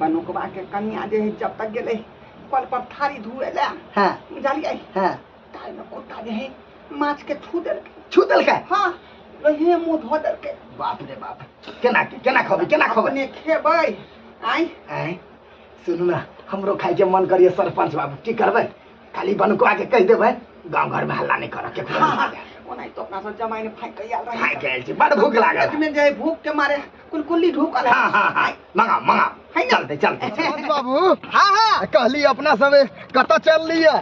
बनुकबा के कनिया जे है जब तक गेलै कल पर थारी धुए ले। हाँ। बुझलियै? हाँ। ताहिमे कुत्ता जे है माछ के छू देलकै। छू देलकै? हाँ, वही मुँह धो देलकै। बाप रे बाप, केना केना खबै, केना खबै? अपने खेबै। आँय आँय सुनू ना, हमरो खाइके मन करिए सरपंच बाबू, की करबै? खाली बनुकवा के कहि देबै गाँव घर में हल्ला नहीं करऽ केकरो। हाँ, ओनाहितो अपना सब जमाइन फाँकि के आयल रही। फाँकि के आयल छी, बड़ भूख लागल। पेट में जे है भूख के मारे कुलकुल्ली ढुकल है। हाँ, हाँ, हाँ, मंगाओ मंगाओ, है ना? चलते चलते। सरपंच बाबू। हाँ, हाँ। कहली अपना सब कतऽ चलली है?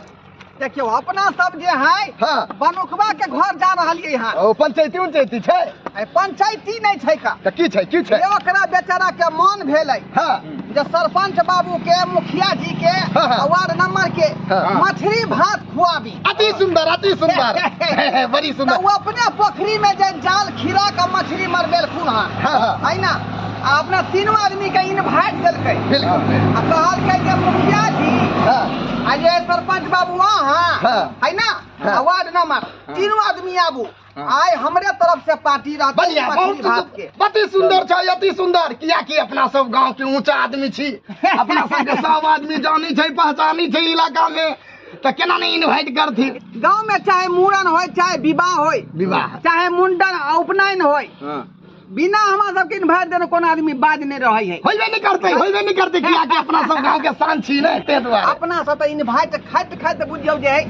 देखियौ अपना सब जे है, हाँ। बनुकवा के घर जा रहलियै हन। ओ पंचायती उंचायती छै? ए, पंचायती नहि छै का। तऽ की छै, की छै? ये ओकरा बेचारा के मन भेलै हाँ। जे सरपंच बाबू के, मुखिया जी के, हाँ, हाँ। वार्ड नंबर के हाँ। मछली भात खुआबी। अति सुंदर, अति सुंदर, बड़ी सुंदर। तऽ ओ अपने पोखरी में जे जाल खिरा के मछली मरबेलखुन हन। हाँ, हाँ। है ना? आ अपना तीनों आदमी के इनवाइट देलकै। बिल्कुल। आ कहलकै जे मुखिया जी, हाँ। आ जे सरपंच बाबू अहाँ, हाँ। है ना? हाँ। आ वार्ड नंबर तीनों आदमी आबू, आइ हमरे तरफ से पार्टी रहतै बढ़िया, मछली बहुत भात के। अति सुंदर छै, अति सुंदर। कियाकि अपना सब गांव के ऊंचा आदमी छी, अपना सब के सब आदमी जानी छै, पहचानी छै इलाका में, तऽ केना नहीं इनवाइट करथिन? गांव में चाहे मूड़न होय, चाहे विवाह होय, विवाह, चाहे मुंडन आ उपनयन होय, हाँ। बिना हमरा सबके इनवाइट देने कोनो आदमी बाज नहीं रहै है। होइबे नहीं करतै, होइबे नहीं करतै, कियाकि अपना सब गांव के शान छी ने, ताहि दुआरे। अपना सब तऽ इनवाइट खाइत खाइत बुझियौ जे है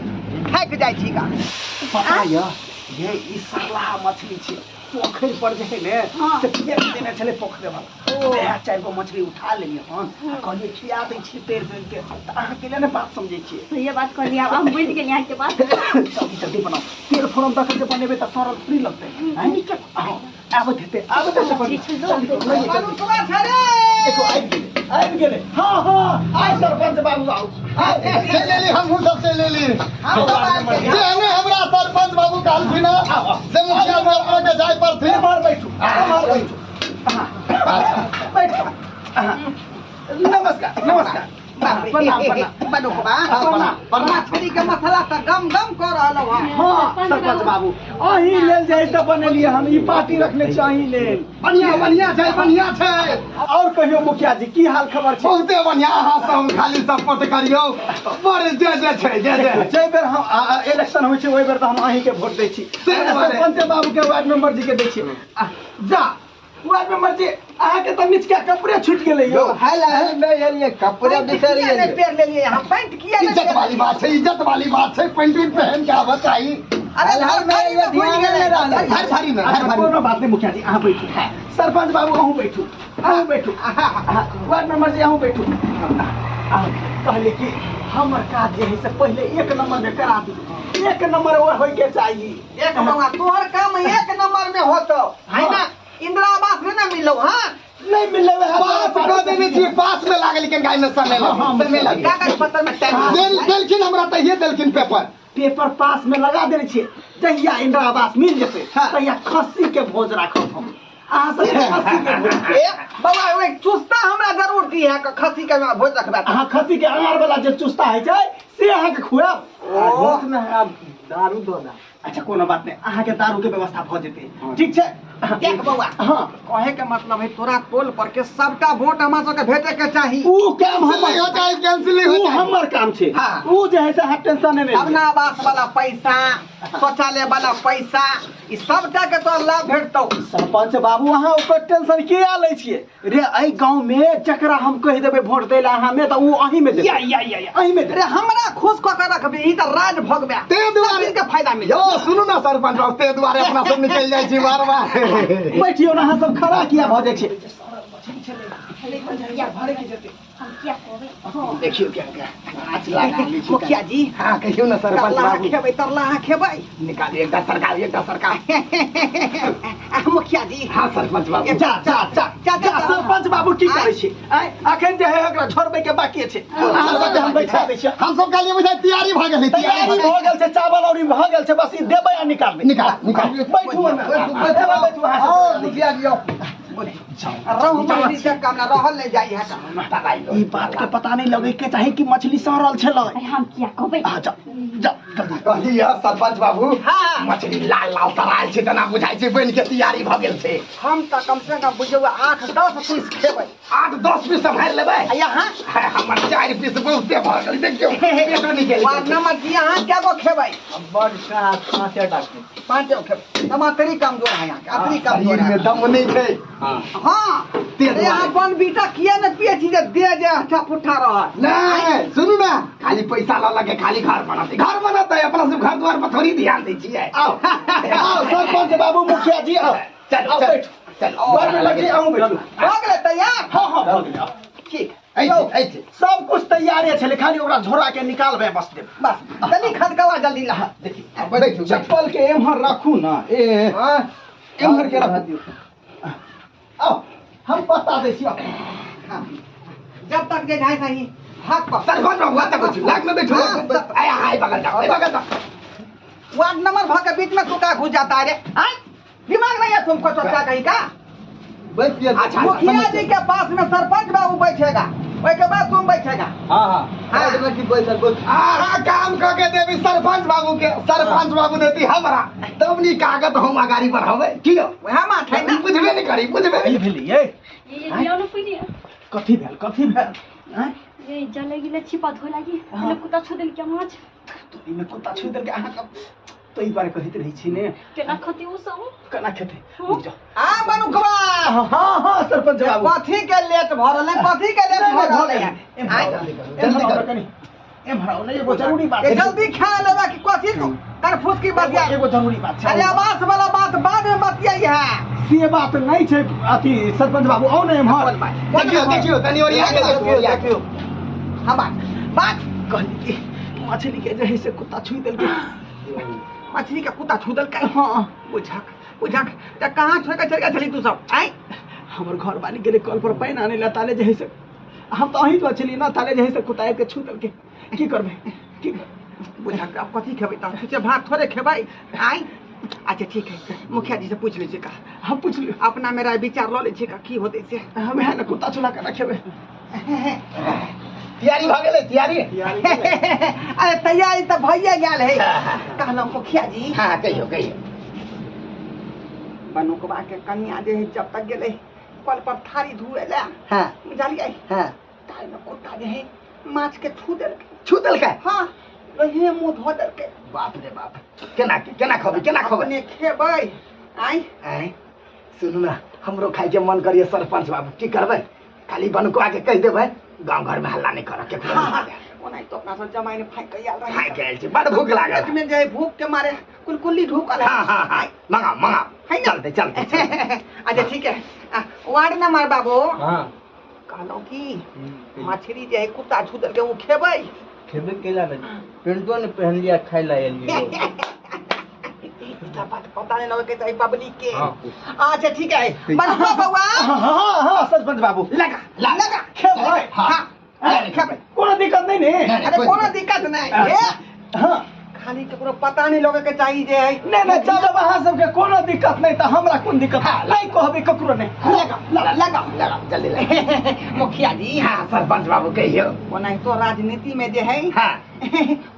थाकि जाइ छी गा। पता यऽ ये ई सरलाहा मछली छै, पोखरि पर जे है ने, हाँ। से फेंक देने छलै पोखरि वाला, सएह 4 गो मछली उठा लेलियै हन, आ कहलियै खिया दै छियै तैर तैर के, तऽ अहाँ के लिए ने बात समझै छियै। सहिए बात कहलियै, आब हम बुझि गेलियै अहाँके बात। जल्दी जल्दी बनाउ, तेल फोरन दऽ के जे बनेबै तऽ सड़ल फ्री लगतै। नीके। हँ, आबैत हेतै, आबैत हेतै। मछली छै, जल्दी करू, लइए जल्दी। बनुकवा छै रे। देखो, आबि गेलै, आबि गेलै। हाँ, हाँ, आइ सरपंच बाबू आउ। चलि एली, हमहूँ सब चलि एली। हम सब आबि गेलियै। जेहने हमरा सरपंच बाबू कहलखिन हँ से मुखिया जी अपना के जाय पड़थिन। एम्हर बैठू, एम्हर बैठू, बैठू। नमस्कार, नमस्कार। प्रणाम, प्रणाम। बनुकवा, प्रणाम, प्रणाम। मछली के मसाला तऽ गम गम कऽ रहल हँ। हाँ सरपंच बाबू, अहीं लेल जे है से बनेलियै हन, ई पार्टी रखने छी अहीं लेल। बढ़िया, बढ़िया छै, बढ़िया छै। और कहियौ मुखिया जी, की हाल खबर छै? बहुते बढ़िया, अहाँ सब खाली सपोर्ट करियौ। बड़ जे जे छै, जे जे। जाहि बेर हम इलेक्शन होइ छै ओहि बेर तऽ हम अहीं के वोट दै छी। ताहि दुआरे। सरपंच बाबू के, वार्ड मेंबर जी के दै छी। जा वार्ड मेंबर जी, अहाँके तऽ निचका कपड़े छूटि गेलै यौ। हेल, हेल, नहि एलियै, कपड़े बिसरि किया नहि गेलियै। पेर लेलियै अहाँ? पैंट किया नहि इज्जत पेर वाली बात छै, इज्जत वाली बात छै, पैंट उंट पहन के आबऽ चाही। अरे हर हर में में एगो ध्यान नहि रहलै। हर भारी में, हर अच्छा, भारी में। कोनो बात नहि मुखिया जी, अहाँ बैठू। सरपंच बाबू अहूँ बैठू, अहूँ बैठू। वार्ड मेंबर जी अहूँ बैठू। कहली कि हमर काज जे है से पहिले 1 नंबर में करा दियौ, 1 नंबर और होय के चाही। एक नंबर तोहर काम 1 नंबर में होतो है ना? इंदिरा आवास नहीं ना मिललो? हाँ नहीं मिलले, वएह पास कऽ देने छियै, पास में लागल लेकिन गाय में समय लगी, समय लगी। कागज पत्तर में टाइम देलखिन हमरा, तहिये देलखिन पेपर। पेपर पास में लगा देने छियै, जहिया इंदिरा आवास मिल जेतै हाँ। तहिया खस्सी के भोज राखब हम अहाँ सब खस्सी के भोज। ए बाबा, ओए चुस्ता हमरा जरूर दी है, खस्सी के भोज रखबा। अहाँ खस्सी के अनार वाला जे चुस्ता होइ छै से अहाँके खुआब। भोज में हमरा दारू दऽ दे। अच्छा कोनो बात नहीं, अहाँके दारू के व्यवस्था भऽ जेतै, ठीक छै? देख बौआ, हाँ। कहे के मतलब है तोरा टोल पर के सबटा वोट हमरा सबके भेटे के चाही। ऊ काम कैंसिल हमर हो जाए, कैंसिल हो ऊ जाए। हमर काम छै। हाँ। ऊ जे है से अहाँ टेंशन नहि लिअ। अपना आवास वाला पैसा, शौचालय वाला पैसा, ई सबटा के तोरा लाभ भेटतौ। सरपंच बाबू अहाँ ओकर टेंशन किया लै छियै रे? एहि गाँव में जकरा हम कहि देबै वोट दै लए अहाँ में, तऽ ऊ अहीं में देतै। या, या, या, या। अहीं में देतै। रे हमरा खुश कऽ के रखबी, ई तऽ राज भोगबे। ताहि दुआरे सब के फायदा मिलत। यौ सुनू ना सरपंच बाबू, ताहि दुआरे अपना सब निकलि जाइ छी बार बार। बैठियौ ने, अहाँ सब खड़ा किया भऽ जाइ छियै? हम किया कहबै? देखियौ क्या क्या आँच लगा लै छी। मुखिया जी। हाँ कहियौ ना सरपंच तरला बाबू। खेबै, तरला खेबै। निकालिए एकटा सरकार, एकटा सरकार। मुखिया जी। हाँ सरपंच बाबू। जा, जा, जा, जा, जा, जा। सरपंच बाबू की करै छी? आँय, अखन जे है ओकरा छोड़बै के बाकी छै। अहाँ सबके हम बैठा दै छियै। हम सब कहलियै बुझाइ तैयारी भऽ गेलै, तैयारी भऽ गेल छै, चावल औरी भऽ गेल छै, बस ई देबै आ निकालबै। निकाल, निकाल। बैठू ओहिमे। बैठू, बैठू अहाँ सब। आओ मुखिया जी आओ। रहु मछली से काम ना रहल नहीं जाई है। ई बात के पता नहीं लगे के चाही कि मछली सड़ल छलै। अरे हम किया कहबै? आ जा, जा, कहली सरपंच बाबू हाँ। मछली लाल लाल तरायल छै तेना बुझाइ छै बनि के तैयारी भऽ गेल छै। हम तऽ कम से कम बुझियौ 8-10 पीस खेबै। 8-10 पीस सम्हारि लेबै? आ यहाँ हमर 4 पीस बहुते भऽ गेल, देखियौ पेटो निकलि वार्ड गेल। नंबर जी अहाँ कए गो खेबै? बड़ 5 टा खेबै। 5 गो खेबै। हम अतरी कमजोर है यहाँ के, अतरी कमजोर शरीर है। में दम नहि छै। हाँ ते अरे यहाँ दुआरे। बॉर्नवीटा किया ने पिए छी जे देह जे अच्छा पुट्ठा रहत। नहि सुनू ने, खाली पैसा लऽ लऽ के खाली घर बनतै, घर बनतै, अपना सब घर द्वार पर थोड़ी ध्यान दै छियै। आओ आओ सरपंच बाबू मुखिया जी आओ। चलू आओ चलू बैठू। चलू। वार्ड मेंबर जी अहूँ बैठू। भऽ गेलै तैयार? हाँ हाँ भऽ गेलै। ठीक। ऐ छै, ऐ छै। सब कुछ तैयारे छलै, खाली ओकरा झोरा के निकालबै बस देब। बस जल्दी खदकवा जल्दी ला। देखी बैठू बैठू। चप्पल के एम्हर राखू ना, ए एम्हर के राखू। आओ हम बता दै छी। आओ। हाँ। जब तक जे जाए सही हक पर। सरपंच बाबू एतऽ बैठू, लाग में बैठू। हाँ, आय आय बगल जाओ, आय बगल जाओ। वार्ड नंबर भ के बीच में तू का घुस जाता है रे? आय दिमाग नहीं है तुमको तो क्या कहीं का? बैठ अच्छा, अच्छा, मुखिया समझ जी के पास में सरपंच बाबू बैठेगा, ओहि के बाद तुम बैठेगा। हाँ हाँ हाँ। वार्ड में की बैठल बैठ। आहा काम कऽ के देबी सरपंच बाबू के, सरपंच बाबू देती हमरा, तब नी कागत हम अगाड़ी बढ़ाबै। की यौ? वएह बात है ना। बुझबे नहि करी, बुझबे की नहि। भेलियै? ये दिया ना पहिले। कथी भेल, कथी भेल? आँय? ये जले गिले छिपा धो लागी एने कुत्ता छू देल के माछ। तो एहिमे कुत्ता छू देलकै अहाँके, तो ई बारे कहैत रहै छी ने। केना खती उ सब? केना खेतै? रुकि जाउ। आ मनुखवा। हाँ हाँ सरपंच बाबू। कथी के लेट भऽ रहल है, कथी के लेट भऽ रहल है? एम्हर आँय? आउ, जल्दी एम्हर करू। आउ कनी, एम्हर आउ ने, एगो जरूरी बात ये छै। जल्दी खा लेबा कि कथी तू कर फुसकी बतिया? एगो जरूरी बात छै। अरे आवास वाला बात बाद में बतियाई है। से बात नहि छै अथी सरपंच बाबू, आउ ने एम्हर। बोल बात। देखियौ देखियौ तनी ओरिया के देखियौ, ओरिया के। हाँ बात बात। कहली कि मछली के जे है से कुत्ता छुइ देलकै। मछली के कुत्ता छू देलकै? हाँ। बुझक बुझक, तऽ कहाँ छोड़ के चलि गेल छली तू सब? आँय हमर घर वाली गेलै कल पर पानि आनै लए, ताले जे है से हम तऽ अहीं तो छलियै ना, ताले जे है से कुत्ता आबि के छू देलकै। की करबै, की बुझक, आब कथी खेबै तऽ? सोचे भात थोड़े खेबै? आँय अच्छा ठीक है, मुखिया जी से पूछ लै छियै का। हम पूछ लियौ। अपना मेरा विचार लऽ लै छियै का, की होतै से। हम है ने कुत्ता छुला के रखेबै। तैयारी भऽ गेलै तैयारी? अरे तैयारी तऽ भइए गेल है। कहलहुँ मुखिया जी। हाँ कहियौ कहियौ। बनुकवा के कनिया जे है जब तक गेलै कल पर थारी धुए लए, हाँ बुझलियै? हाँ। ताहिमे कुत्ता जे है माछ के छू देलकै। छू देलकै? हाँ, वही मुँह धो देलकै। बाप रे बाप, केना केना खबै, केना खबै? अपने खेबै? आँय आँय सुनू ना, हमरो खाइके मन करिए सरपंच बाबू, की करबै? खाली बनुकवा के कहि देबै गाँव घर में हल्ला नहीं करऽ, केकरो नहीं हाँ, बाजऽ। ओनाहितो अपना सब जमाइन फाँकि के आयल रही। खाइ के आयल छी, बड़ भूख लागल। पेट में जे है भूख के मारे कुलकुल्ली ढुकल है। हाँ हाँ हाँ मंगाओ मंगाओ। है ना? चलते चलते चलते। अच्छा ठीक है। वार्ड नंबर बाबू। हाँ। कहलहुँ की मछली जे है कुत्ता छू देलकै, ओ खेबै? खेबे केला ने, पेंटो ने पहन लिया, खाय ला एलियै। ई सब बात पता नहीं लगे के चाही पब्लिक के। हाँ। अच्छा ठीक है बनुआ बउआ। हाँ हाँ हाँ सरपंच बाबू। लगा लगा लगा। खेबै? हाँ हाँ खेबै। कोनो दिक्कत नहि ने? नहीं, अरे कोई कोनो दिक्कत नहीं हे। हाँ। खाली ककरो पता नहीं लगे के चाहिए जे है। नहि नहि, जब अहाँ सबके कोनो दिक्कत नहि तऽ हमरा कोन दिक्कत? नहि कहबै ककरो नहि। लगा लगा लगा। लगा जल्दी लगा। मुखिया जी। हाँ सरपंच बाबू कहियो। ओनाहितो राजनीति में जे है हाँ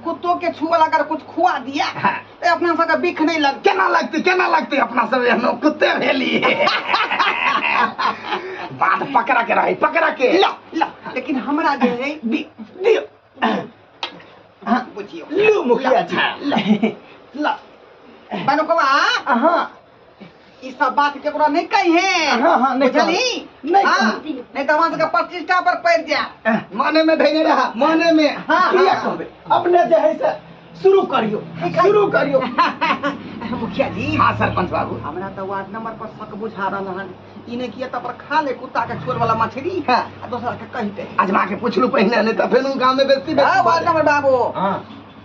कुत्तो के छुअल अगर कुछ खुआ दिया हाँ। तो अपना सबके बिख नहीं लगते। केना लगतै, केना लगतै? अपना सब एहनो कुत्ते भेली, बात पकड़ा के रही, पकड़ा के। ला ला, लेकिन हमरा जे है दियौ। हाँ बुझियो। लू मुखिया जी ला। बनुकवा। हाँ। ई सब बात केकरो नहीं कही है। हाँ, हाँ, नहीं बुझली? नहीं हाँ, कहब। नहीं तो वहां से प्रतिष्ठा पर पड़ जा। मने में धैने रहा, मने में। हाँ, किया हाँ। कहबै? अपने जे है से शुरू करियौ, शुरू करियौ। मुखिया जी। हाँ सरपंच बाबू। हमरा तो वार्ड नंबर पर शक बुझा रहल हन, ई नहीं किया तब पर खा ले कुत्ता के छोड़ वाला मछली। हाँ। आ दोसर के कहिते। अजमा के पूछलू पहिने, नहीं तऽ फेनु गाँव में बेइज्जती। हाँ वार्ड नंबर बाबू। हाँ।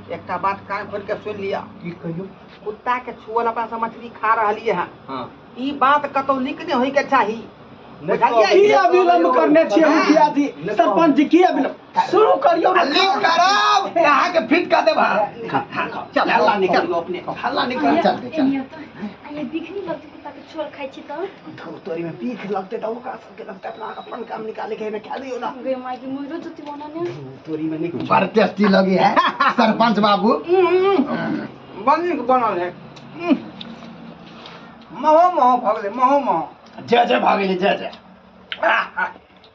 एकटा बात कान खोल के सुन लिया। की कहियौ? कुत्ता के छुअल अपना सब मछली खा रहलियै हन, हाँ। ई बात कतौ लीक नहीं होई के चाही। नहि। बुझलियै? किया विलम्ब करने छियै मुखिया जी, सरपंच जी? किया विलम्ब? शुरू करियौ ने। लीव करब अहाँके फिट कऽ देब। हाँ चल हल्ला नहीं करियौ अपने, हल्ला नहीं करियौ। चलते, चलते। ये बिखनी लगती कुत्ता के। छुअल खाइ छी तऽ धौ तोरी में पीख लगते तऽ ओकरा सबके लगते अपना अपन काम निकाले के है खा दियो ना। गे माय के मुइरो जति बना ने। तोरी में नहीं कुछ। बड़ टेस्टी लगी है सरपंच बाबू। बड़ नीक बनल है। महो महो भऽ गेलै, महो महो। जय जय भऽ गेलै, जय जय।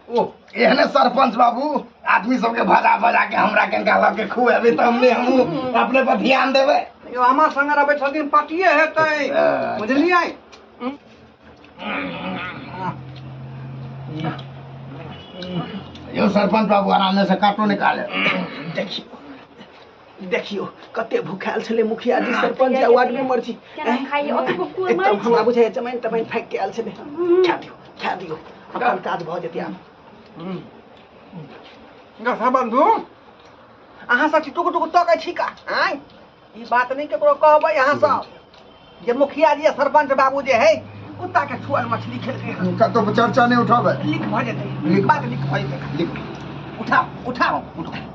ओ एहने सरपंच बाबू आदमी सबके भजा भजा के हमरा कनका लऽ के खुएबै तऽ हमने हमहूँ अपने पर ध्यान देबै। यौ हमरा संगे रहबै 6 दिन पार्टिए हेतै, बुझलियै? यौ सरपंच बाबू आराम से काटो निकाले। देखियो देखियो कते भूखायल छलै मुखिया जी सरपंच आ वार्ड मेंबर जी। केना खाइए ओतबो कुकुर मारै एकदम छै। हमरा बुझाइए जमाइन तमाइन फाकि के आयल छलै। खा दियौ खा दियौ, अपन काज भऽ जेतै आब। गसा बंधु अहाँ सब टुक टुक तकै छी का? आँय ई बात नहि ककरो कहबै अहाँ सब जे मुखिया जी आ सरपंच बाबू जे है कुत्ता के छुअल मछली खेलकै हन। कतौ चर्चा नहि उठाबै। लीक भऽ जेतै, लीक। बात लीक भऽ जेतै। लीक। उठाओ उठाओ उठाओ।